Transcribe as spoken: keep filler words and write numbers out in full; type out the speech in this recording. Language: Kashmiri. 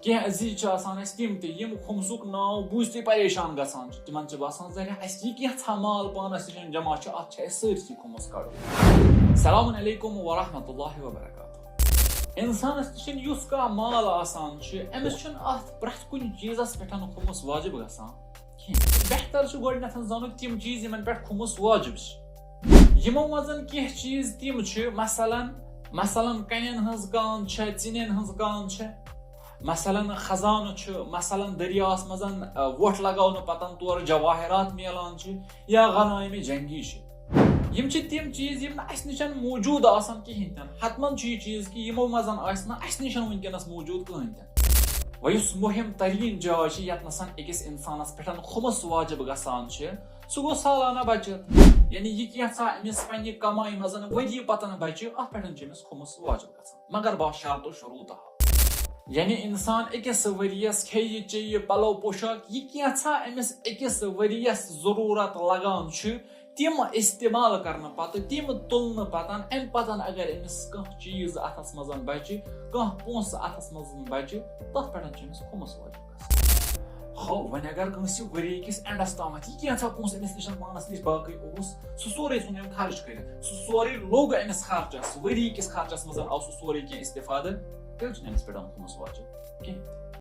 کینٛہہ عزیز چھِ آسان اَسہِ تِم تہِ، یِم خُمسُک ناو بوٗزتھٕے پریشان گژھان چھِ۔ تِمن چھِ باسان، زَرِ اَسہِ یہِ کینٛژھا مال پانَس نِش جمع چھُ، اَتھ چھُ اَسہِ سٲرسٕے خُمُس کَڑُن۔ السلام علیکم ورحمۃ اللہ وبرکاتہ۔ اِنسانَس نِش یُس کانٛہہ مال آسان چھُ، أمِس چھُنہٕ اَتھ پرٛٮ۪تھ کُنہِ چیٖزَس پٮ۪ٹھ خُمُس واجب گژھان کینٛہہ۔ بہتر چھُ گۄڈٕنٮ۪تھ زانُن تِم چیٖز، یِمن پٮ۪ٹھ خُمُس واجب چھُ۔ یِمو منٛز کینٛہہ چیٖز تِم چھِ، مثلاً، مثلاً، کَنٮ۪ن ہٕنٛز کان چھےٚ، ژِنٮ۪ن ہٕنٛز کان چھےٚ، مثلاً، خزانہٕ چھُ، مثلاً، دٔریاوَس منٛز، آ، وۄٹھ لگاونہٕ پتہٕ تورٕ جواہرات میلان چھِ، یا غنائم جنگی چھِ۔ یِم چھِ تِم چیٖز، یِم نہٕ اَسہِ نِش موٗجوٗد آسان کِہیٖنۍ تہِ نہٕ۔ حتماً چھُ یہِ چیٖز کہِ یِمو منٛز آسہِ نہٕ اَسہِ نِش وٕنکیٚنَس موٗجوٗد کٕہٕنۍ تہِ نہٕ۔ وۄنۍ یُس مُہِم تریٖن جاے چھِ، یَتنَس أکِس اِنسانَس پٮ۪ٹھ خُمُس واجب گژھان چھِ، سُہ گوٚو سالانہ بچت۔ یعنی یہِ کینٛژھا أمِس پننہِ کمایہِ منٛز ؤری پتہٕ بچہِ، اَتھ پٮ۪ٹھ چھِ أمِس خُمُس واجب گژھان، مگر با شرط و شروٗطہ۔ یعنی اِنسان أکِس ؤریَس کھیٚیہِ چیٚیہِ پَلو پوشاک، یہِ کینٛژھا أمِس أکِس ؤریَس ضروٗرت لگان چھُ، تِم استعمال کرنہٕ پتہٕ، تِم تُلنہٕ پتہٕ، اَمہِ پتہٕ اگر أمِس کانٛہہ چیٖز اَتھَس منٛز بچہِ، کانٛہہ پونٛسہٕ اَتھَس منٛز بچہِ، تَتھ پٮ۪ٹھ چھِ أمِس خُمُس واجب گژھان۔ ہو، وۄنۍ اگر کٲنٛسہِ ؤری کِس اٮ۪نڈَس تامَتھ یہِ کینٛژھا پونٛسہٕ أمِس نِش پانَس نِش باقٕے اوس، سُہ سورُے ژھُن أمۍ خرٕچ کٔرِتھ، سُہ سورُے لوٚگ أمِس خرچَس، ؤری کِس خرچَس منٛز آو سُہ سورُے کینٛہہ استفادٕ، تیٚلہِ چھُنہٕ أمِس پٮ۪ٹھ خُمُس واجب کینٛہہ۔